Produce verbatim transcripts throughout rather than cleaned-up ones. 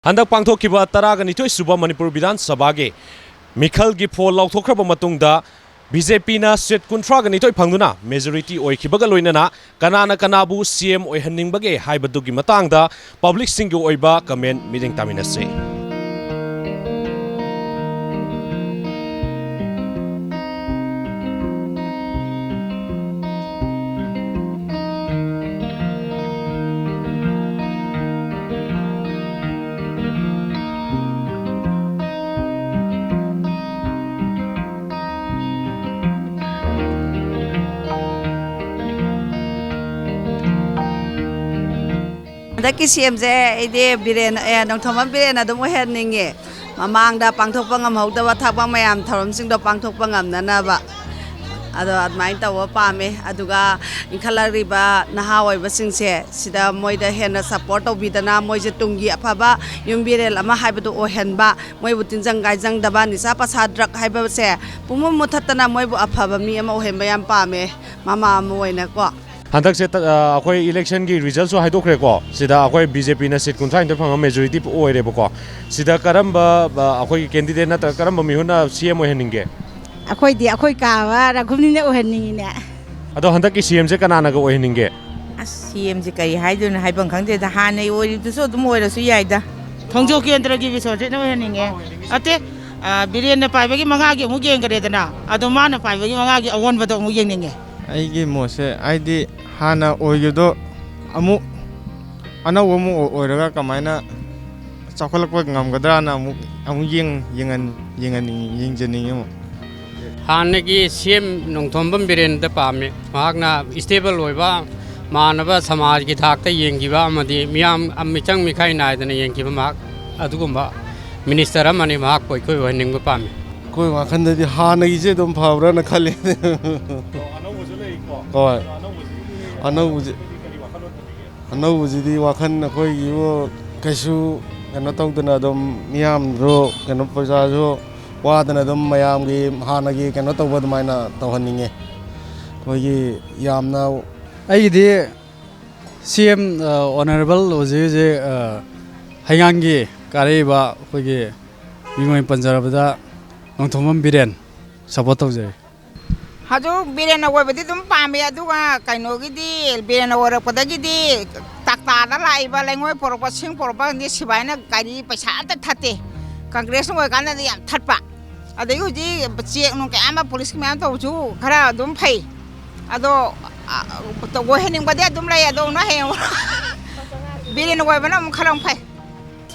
ꯍꯟꯗꯛ ꯄꯥꯡꯊꯣꯛꯈꯤꯕ ꯇꯔꯥꯒ ꯅꯤꯊꯣꯏ ꯁꯨꯕ ꯃꯅꯤꯄꯨꯔ ꯕꯤꯙꯥꯟ ꯁꯚꯥꯒꯤ ꯃꯤꯈꯜꯒꯤ ꯐꯣꯜ ꯂꯥꯎꯊꯣꯛꯈ꯭ꯔꯕ ꯃꯇꯨꯡꯗ, ꯕꯤ ꯖꯦ ꯄꯤꯅ ꯁꯤꯠ ꯀꯨꯟꯊ꯭ꯔꯥꯒ ꯅꯤꯊꯣꯏ ꯐꯪꯗꯨꯅ ꯃꯦꯖꯣꯔꯤꯇꯤ ꯑꯣꯏꯈꯤꯕꯒ ꯂꯣꯏꯅꯅ, ꯀꯅꯥꯅ ꯀꯅꯥꯕꯨ ꯁꯤ ꯑꯦꯝ ꯑꯣꯏꯍꯟꯅꯤꯡꯕꯒꯦ ꯍꯥꯏꯕꯗꯨꯒꯤ ꯃꯇꯥꯡꯗ ꯄꯕ꯭ꯂꯤꯛꯁꯤꯡꯒꯤ ꯑꯣꯏꯕ ꯀꯃꯦꯟ ꯃꯤꯠꯌꯦꯡ ꯇꯥꯃꯤꯟꯅꯁꯤ꯫ ꯍꯟꯗꯛꯀꯤ ꯁꯤ ꯑꯦꯝꯁꯦ ꯑꯩꯗꯤ ꯕꯤꯔꯦꯟ, ꯑꯦ, ꯅꯣꯡꯊꯣꯝꯕꯝ ꯕꯤꯔꯦꯟ ꯑꯗꯨꯝ ꯑꯣꯏꯍꯟꯅꯤꯡꯉꯦ꯫ ꯃꯃꯥꯡꯗ ꯄꯥꯡꯊꯣꯛꯄ ꯉꯝꯍꯧꯗꯕ ꯊꯕꯛ ꯃꯌꯥꯝ, ꯊꯧꯔꯝꯁꯤꯡꯗꯣ ꯄꯥꯡꯊꯣꯛꯄ ꯉꯝꯅꯅꯕ꯫ ꯑꯗꯣ ꯑꯗꯨꯃꯥꯏꯅ ꯇꯧꯕ ꯄꯥꯝꯃꯦ꯫ ꯑꯗꯨꯒ ꯏꯟꯈꯠꯂꯛꯂꯤꯕ ꯅꯍꯥ ꯑꯣꯏꯕꯁꯤꯡꯁꯦ ꯁꯤꯗ ꯃꯣꯏꯗ ꯍꯦꯟꯅ ꯁꯄꯣꯔꯠ ꯇꯧꯕꯤꯗꯅ, ꯃꯣꯏꯁꯦ ꯇꯨꯡꯒꯤ ꯑꯐꯕ ꯌꯨꯝꯕꯤꯔꯦꯜ ꯑꯃ ꯍꯥꯏꯕꯗꯨ ꯑꯣꯏꯍꯟꯕ, ꯃꯣꯏꯕꯨ ꯇꯤꯟꯖꯪ ꯀꯥꯏꯖꯪꯗꯕ, ꯅꯤꯁꯥ ꯄꯁꯥ ꯗ꯭ꯔꯒ ꯍꯥꯏꯕꯁꯦ ꯄꯨꯡꯃꯨꯠ ꯃꯨꯠꯊꯠꯇꯅ ꯃꯣꯏꯕꯨ ꯑꯐꯕ ꯃꯤ ꯑꯃ ꯑꯣꯏꯍꯟꯕ ꯌꯥꯝ ꯄꯥꯝꯃꯦ, ꯃꯃꯥ ꯑꯃ ꯑꯣꯏꯅꯀꯣ꯫ ꯍꯟꯗꯛꯁꯦ ꯇ-, ꯑ, ꯑꯩꯈꯣꯏ ꯏꯂꯦꯛꯁꯟꯒꯤ ꯔꯤꯖꯜꯁꯨ ꯍꯥꯏꯗꯣꯛꯈ꯭ꯔꯦꯀꯣ꯫ ꯁꯤꯗ ꯑꯩꯈꯣꯏ ꯕꯤ ꯖꯦ ꯄꯤꯅ ꯁꯤꯠ ꯀꯨꯟꯊ꯭ꯔꯥ ꯅꯤꯊꯣꯏ ꯐꯪꯕ ꯃꯦꯖꯣꯔꯤꯇꯤ ꯑꯣꯏꯔꯦꯕꯀꯣ꯫ ꯁꯤꯗ ꯀꯔꯝꯕ, ꯑ, ꯑꯩꯈꯣꯏꯒꯤ ꯀꯦꯟꯗꯤꯗꯦꯠ ꯅꯠꯇ꯭ꯔꯒ ꯀꯔꯝꯕ ꯃꯤꯍꯨꯠꯅ ꯁꯤ ꯑꯦꯝ ꯑꯣꯏꯍꯟꯅꯤꯡꯒꯦ? ꯑꯩꯈꯣꯏꯗꯤ ꯑꯩꯈꯣꯏ ꯀꯥꯕ ꯔꯘꯨꯅꯤꯅ ꯑꯣꯏꯍꯟꯅꯤꯡꯉꯤꯅꯦ꯫ ꯑꯗꯣ ꯍꯟꯗꯛꯀꯤ ꯁꯤ ꯑꯦꯝꯁꯦ ꯀꯅꯥꯅꯒ ꯑꯣꯏꯍꯟꯅꯤꯡꯒꯦ? ꯑꯁ, ꯁꯤ ꯑꯦꯝꯁꯦ ꯀꯔꯤ ꯍꯥꯏꯗꯣꯏꯅꯣ, ꯍꯥꯏꯐꯝ ꯈꯪꯗꯦꯗ꯫ ꯍꯥꯟꯅꯩ ꯑꯣꯏꯔꯤꯕꯗꯨꯁꯨ ꯑꯗꯨꯝ ꯑꯣꯏꯔꯁꯨ ꯌꯥꯏꯗ꯫ ꯊꯣꯡꯖꯣ ꯀꯦꯟꯗ꯭ꯔꯒꯤ ꯕꯤꯁ꯭ꯋꯖꯤꯠꯅ ꯑꯣꯏꯍꯟꯅꯤꯡꯉꯦ꯫ ꯑꯇꯦ, ꯑ, ꯕꯤꯔꯦꯟꯅ ꯄꯥꯏꯕꯒꯤ ꯃꯉꯥꯒꯤ ꯑꯃꯨꯛ ꯌꯦꯡꯈ꯭ꯔꯦꯗꯅ, ꯑꯗꯣ ꯃꯥꯅ ꯄꯥꯏꯕꯒꯤ ꯃꯉꯥꯒꯤ ꯑꯑꯣꯟꯕꯗꯣ ꯑꯃꯨꯛ ꯌꯦꯡꯅꯤꯡꯉꯦ꯫ ꯑꯩꯒꯤ ꯃꯣꯠꯁꯦ, ꯍꯥꯏꯗꯤ, ꯍꯥꯟꯅ ꯑꯣꯏꯈꯤꯕꯗꯣ ꯑꯃꯨꯛ ꯑꯅꯧꯕ ꯑꯃꯨꯛ ꯑꯣꯏꯔꯒ ꯀꯃꯥꯏꯅ ꯆꯥꯎꯈꯠꯂꯛꯄ ꯉꯝꯒꯗ꯭ꯔꯥꯅ ꯑꯃꯨꯛ, ꯑꯃꯨꯛ ꯌꯦꯡ-, ꯌꯦꯡꯍꯟ-, ꯌꯦꯡꯍꯟꯅꯤꯡꯉꯤ, ꯌꯦꯡꯖꯅꯤꯡꯉꯤ ꯑꯃꯨꯛ꯫ ꯍꯥꯟꯅꯒꯤ ꯁꯤ ꯑꯦꯝ ꯅꯣꯡꯊꯣꯝꯕꯝ ꯕꯤꯔꯦꯟꯗ ꯄꯥꯝꯃꯤ꯫ ꯃꯍꯥꯛꯅ ꯁ꯭ꯇꯦꯕꯜ ꯑꯣꯏꯕ, ꯃꯥꯟꯅꯕ ꯁꯃꯥꯖꯒꯤ ꯊꯥꯛꯇ ꯌꯦꯡꯈꯤꯕ ꯑꯃꯗꯤ ꯃꯤꯌꯥꯝ ꯃꯤꯆꯪ ꯃꯤꯈꯥꯏ ꯅꯥꯏꯗꯅ ꯌꯦꯡꯈꯤꯕ ꯃꯍꯥꯛ ꯑꯗꯨꯒꯨꯝꯕ ꯃꯤꯅꯤꯁꯇꯔ ꯑꯃꯅꯤ꯫ ꯃꯍꯥꯛꯄꯨ ꯑꯩꯈꯣꯏ ꯑꯣꯏꯍꯟꯅꯤꯡꯕ ꯄꯥꯝꯃꯤ꯫ ꯑꯩꯈꯣꯏ ꯋꯥꯈꯜꯗꯗꯤ ꯍꯥꯟꯅꯒꯤꯁꯦ ꯑꯗꯨꯝ ꯐꯕ꯭ꯔꯥꯅ ꯈꯜꯂꯤ꯫ ꯑꯅꯧꯕꯁꯨ ꯂꯩꯀꯣ? ꯍꯣꯏ꯫ ꯑꯅꯧꯕꯁꯤꯗꯤ ꯑꯅꯧꯕꯁꯤ-, ꯀꯔꯤ ꯋꯥꯈꯜꯂꯣꯟ ꯊꯝꯕꯤꯒꯦ? ꯑꯅꯧꯕꯁꯤꯗꯤ ꯋꯥꯈꯜ ꯑꯩꯈꯣꯏꯒꯤꯕꯨ ꯀꯩꯁꯨ ꯀꯩꯅꯣ ꯇꯧꯗꯅ ꯑꯗꯨꯝ ꯃꯤꯌꯥꯝꯁꯨ ꯀꯩꯅꯣ ꯄꯩꯁꯥꯁꯨ ꯋꯥꯗꯅ ꯑꯗꯨꯝ ꯃꯌꯥꯝꯒꯤ ꯍꯥꯟꯅꯒꯤ ꯀꯩꯅꯣ ꯇꯧꯕ ꯑꯗꯨꯃꯥꯏꯅ ꯇꯧꯍꯟꯅꯤꯡꯉꯦ꯫ ꯑꯩꯈꯣꯏꯒꯤ ꯌꯥꯝꯅ ꯑꯩꯒꯤꯗꯤ ꯁꯤ ꯑꯦꯝ, ꯑ, ꯑꯣꯅꯔꯦꯕꯜ ꯍꯧꯖꯤꯛ ꯍꯧꯖꯤꯛ, ꯑ, ꯍꯩꯉꯥꯡꯒꯤ ꯀꯥꯔꯛꯏꯕ ꯑꯩꯈꯣꯏꯒꯤ ꯃꯤꯡ ꯑꯣꯏꯅ ꯄꯟꯖꯔꯕꯗ ꯅꯣꯡꯊꯣꯝꯕꯝ ꯕꯤꯔꯦꯟ ꯁꯞꯄꯣꯔꯠ ꯇꯧꯖꯔꯤ꯫ ꯍꯧꯖꯤꯛ ꯕꯤꯔꯦꯟ ꯑꯣꯏꯕꯗꯤ ꯑꯗꯨꯝ ꯄꯥꯝꯃꯤ, ꯑꯗꯨꯒ ꯀꯩꯅꯣꯒꯤꯗꯤ ꯕꯤꯔꯦꯟ ꯑꯣꯏꯔꯛꯄꯗꯒꯤꯗꯤ ꯇꯥꯛꯇꯥꯗ ꯂꯥꯛꯏꯕ ꯂꯩꯉꯣꯏ ꯄꯣꯔꯛꯄ, ꯁꯤꯡ ꯄꯣꯔꯛꯄ ꯈꯪꯗꯦ, ꯁꯤꯕꯥꯏꯅ ꯒꯥꯔꯤ ꯄꯩꯁꯥ ꯑꯝꯇ ꯊꯠꯇꯦ꯫ ꯀꯪꯒ꯭ꯔꯦꯁꯅ ꯑꯣꯏꯔꯀꯥꯟꯗꯗꯤ ꯌꯥꯝ ꯊꯠꯄ꯫ ꯑꯗꯒꯤ ꯍꯧꯖꯤꯛ ꯆꯦꯛ ꯅꯨꯡ ꯀꯌꯥ ꯑꯃ ꯄꯨꯂꯤꯁꯀꯤ ꯃꯌꯥꯝ ꯇꯧꯕꯁꯨ ꯈꯔ ꯑꯗꯨꯝ ꯐꯩ꯫ ꯑꯗꯣ, ꯑ, ꯑꯣꯏꯍꯟꯅꯤꯡꯕꯗꯤ ꯑꯗꯨꯝ ꯂꯩ꯫ ꯑꯗꯣ ꯅ ꯍꯌꯦꯡ ꯕꯤꯔꯦꯟ ꯑꯣꯏꯕꯅ ꯑꯃꯨꯛ ꯈꯔ ꯑꯃꯨꯛ ꯐꯩ꯫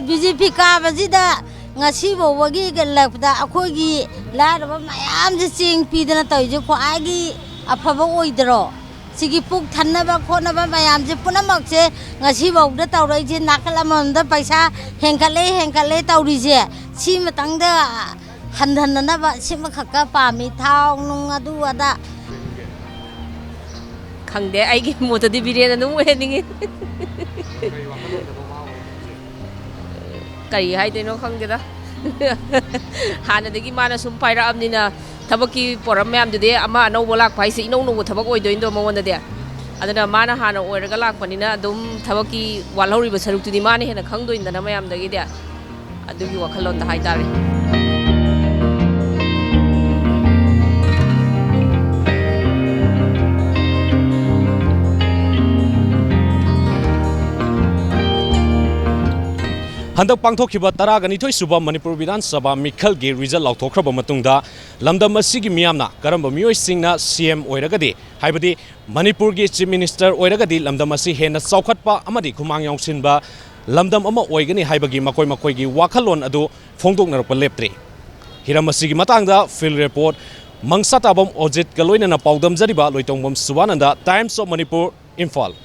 ꯕꯤ ꯖꯦ ꯄꯤ ꯀꯥꯕꯁꯤꯗ ꯉꯁꯤ ꯐꯥꯎꯕꯒꯤ ꯂꯛꯄꯗ ꯑꯩꯈꯣꯏꯒꯤ ꯂꯥꯏꯔꯕ ꯃꯌꯥꯝꯁꯦ ꯆꯦꯡ ꯄꯤꯗꯅ ꯇꯧꯔꯤꯁꯦ ꯈ꯭ꯋꯥꯏꯒꯤ ꯑꯐꯕ ꯑꯣꯏꯗ꯭ꯔꯣ? ꯁꯤꯒꯤ ꯄꯨꯛ ꯊꯟꯅꯕ ꯈꯣꯠꯅꯕ ꯃꯌꯥꯝꯁꯦ ꯄꯨꯝꯅꯃꯛꯁꯦ ꯉꯁꯤꯐꯥꯎꯗ ꯇꯧꯔꯛꯏꯁꯦ, ꯅꯥꯀꯜ ꯑꯃꯃꯝꯗ ꯄꯩꯁꯥ ꯍꯦꯟꯒꯠꯂꯦ, ꯍꯦꯟꯒꯠꯂꯦ ꯇꯧꯔꯤꯁꯦ, ꯁꯤꯃꯇꯪꯗ ꯍꯟꯊꯅꯅꯕ ꯁꯤꯃꯈꯛꯀ ꯄꯥꯝꯃꯤ, ꯊꯥꯎ ꯅꯨꯡ ꯑꯗꯨ ꯑꯗꯥ꯫ ꯈꯪꯗꯦ, ꯑꯩꯒꯤ ꯃꯣꯠꯇꯗꯤ ꯕꯤꯔꯦꯟ ꯑꯗꯨꯝ ꯑꯣꯏꯍꯟꯅꯤꯡꯉꯤ꯫ ꯀꯔꯤ ꯍꯥꯏꯗꯣꯏꯅꯣ ꯈꯪꯗꯦꯗ꯫ ꯍꯥꯟꯅꯗꯒꯤ ꯃꯥꯅ ꯁꯨꯝ ꯄꯥꯏꯔꯛꯑꯕꯅꯤꯅ, ꯊꯕꯛꯀꯤ ꯄꯣꯔꯝ ꯃꯌꯥꯝꯗꯨꯗꯤ ꯑꯃ ꯑꯅꯧꯕ ꯂꯥꯛꯄ ꯍꯥꯏꯁꯦ ꯏꯅꯧ ꯅꯧꯕ ꯊꯕꯛ ꯑꯣꯏꯗꯣꯏꯅꯤꯗꯣ ꯃꯉꯣꯟꯗꯗꯤ꯫ ꯑꯗꯨꯅ ꯃꯥꯅ ꯍꯥꯟꯅ ꯑꯣꯏꯔꯒ ꯂꯥꯛꯄꯅꯤꯅ ꯑꯗꯨꯝ ꯊꯕꯛꯀꯤ ꯋꯥꯠꯍꯧꯔꯤꯕ ꯁꯔꯨꯛꯇꯨꯗꯤ ꯃꯥꯅ ꯍꯦꯟꯅ ꯈꯪꯗꯣꯏꯅꯤꯗꯅ ꯃꯌꯥꯝꯗꯒꯤꯗꯤ꯫ ꯑꯗꯨꯒꯤ ꯋꯥꯈꯜꯂꯣꯟꯗ ꯍꯥꯏꯇꯥꯔꯦ꯫ ꯍꯟꯗꯛ ꯄꯥꯡꯊꯣꯛꯈꯤꯕ ꯇꯔꯥꯒ ꯅꯤꯊꯣꯏ ꯁꯨꯕ ꯃꯅꯤꯄꯨꯔ ꯕꯤꯙꯥꯟ ꯁꯚꯥ ꯃꯤꯈꯜꯒꯤ ꯔꯤꯖꯜ ꯂꯥꯎꯊꯣꯛꯈ꯭ꯔꯕ ꯃꯇꯨꯡꯗ ꯂꯝꯗꯝ ꯑꯁꯤꯒꯤ ꯃꯤꯌꯥꯝꯅ ꯀꯔꯝꯕ ꯃꯤꯑꯣꯏꯁꯤꯡꯅ ꯁꯤ ꯑꯦꯝ ꯑꯣꯏꯔꯒꯗꯤ, ꯍꯥꯏꯕꯗꯤ ꯃꯅꯤꯄꯨꯔꯒꯤ ꯆꯤꯐ ꯃꯤꯅꯤꯁꯇꯔ ꯑꯣꯏꯔꯒꯗꯤ ꯂꯝꯗꯝ ꯑꯁꯤ ꯍꯦꯟꯅ ꯆꯥꯎꯈꯠꯄ ꯑꯃꯗꯤ ꯈꯨꯃꯥꯡ ꯌꯥꯎꯁꯤꯟꯕ ꯂꯝꯗꯝ ꯑꯃ ꯑꯣꯏꯒꯅꯤ ꯍꯥꯏꯕꯒꯤ ꯃꯈꯣꯏ ꯃꯈꯣꯏꯒꯤ ꯋꯥꯈꯜꯂꯣꯟ ꯑꯗꯨ ꯐꯣꯡꯗꯣꯛꯅꯔꯛꯄ ꯂꯦꯞꯇ꯭ꯔꯤ꯫ ꯍꯤꯔꯝ ꯑꯁꯤꯒꯤ ꯃꯇꯥꯡꯗ ꯐꯤꯜꯗ ꯔꯤꯄꯣꯔꯠ ꯃꯪꯁꯥꯇꯥꯕꯝ ꯑꯣꯖꯤꯠꯀ ꯂꯣꯏꯅꯅ ꯄꯥꯎꯗꯝꯖꯔꯤꯕ ꯂꯣꯏꯇꯣꯡꯕꯝ ꯁꯨꯕꯥꯅꯟꯗ, Times of Manipur, ꯏꯝꯐꯥꯜ꯫